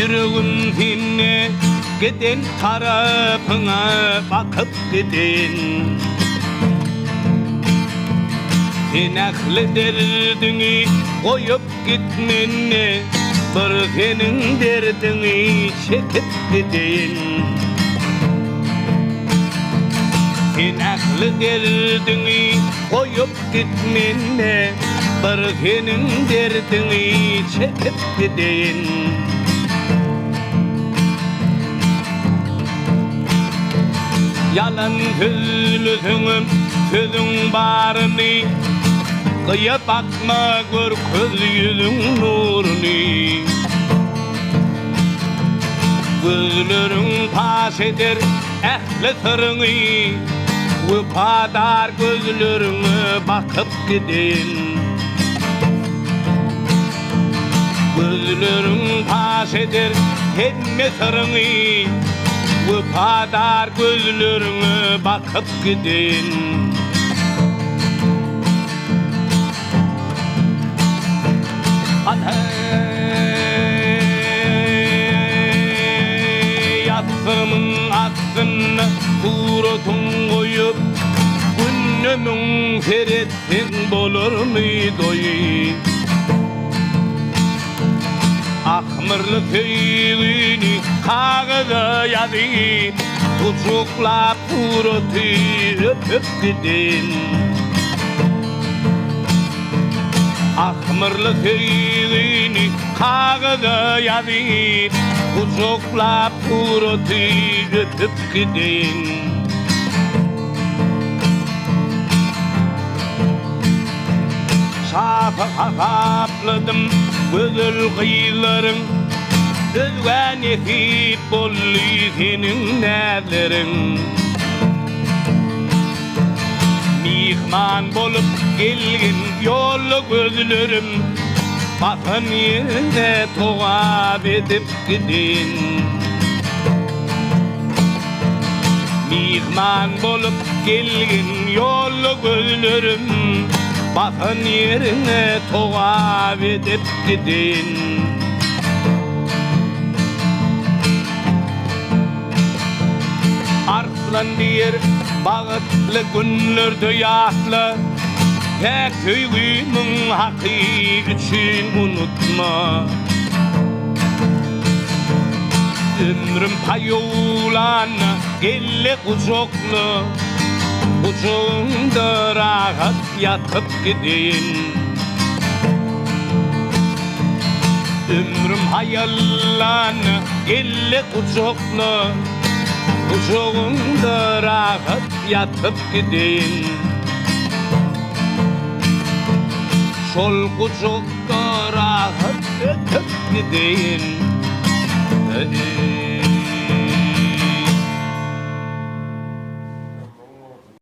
Ýüregim sende giden tarapyňa bakyp gideýin. Sen ähli derdiňi goýup git mende bir seniň derdiňi çekip gideýin. Sen ähli derdiňi goýup git mende bir seniň derdiňi çekip gideýin. Ýalan sözleseňem sözüň baryny Gyýa bakma görkez ýüzüň nuruny. Gözleriň paş eder ähli syryňy Wepadar gözleriňe bakyp gideýin. Gözleriň paş eder hemme syryňy, Wepadar gözleriňe bakyp gideýin. Ýassygymyň astynda suratyň goýup, Günde müň seretseň bolarmy doýup. Ahmyrly söýgini kagyza ýazyp, Gujaklap suraty öpüp gideýin. Ahmyrly söýgini kagyza ýazyp, Gujaklap suraty öpüp gideýin. Şasy hasapladym gözel gyzlaryň, Özgä nesip boldy seniň näzleriň. Myhman bolup gelgin ýolda gözlerim, Basan ýerinde togap edip gideýin. Myhman bolup gelgin ýolda gözlerim, Basan ýeriňe togap edip gideýin. Arslan diýer bagtly günlerde ýatla, Päk söýgimiň haky üçin unutma. Ömrüm paýawlanda gel-de gujakla, Gujagyňda rahat ýatyp gideýin. Ömrüm haýallanda gel-de gujakla, Gujagyňda rahat ýatyp gideýin. Şol gujakda rahat ötüp gideýin.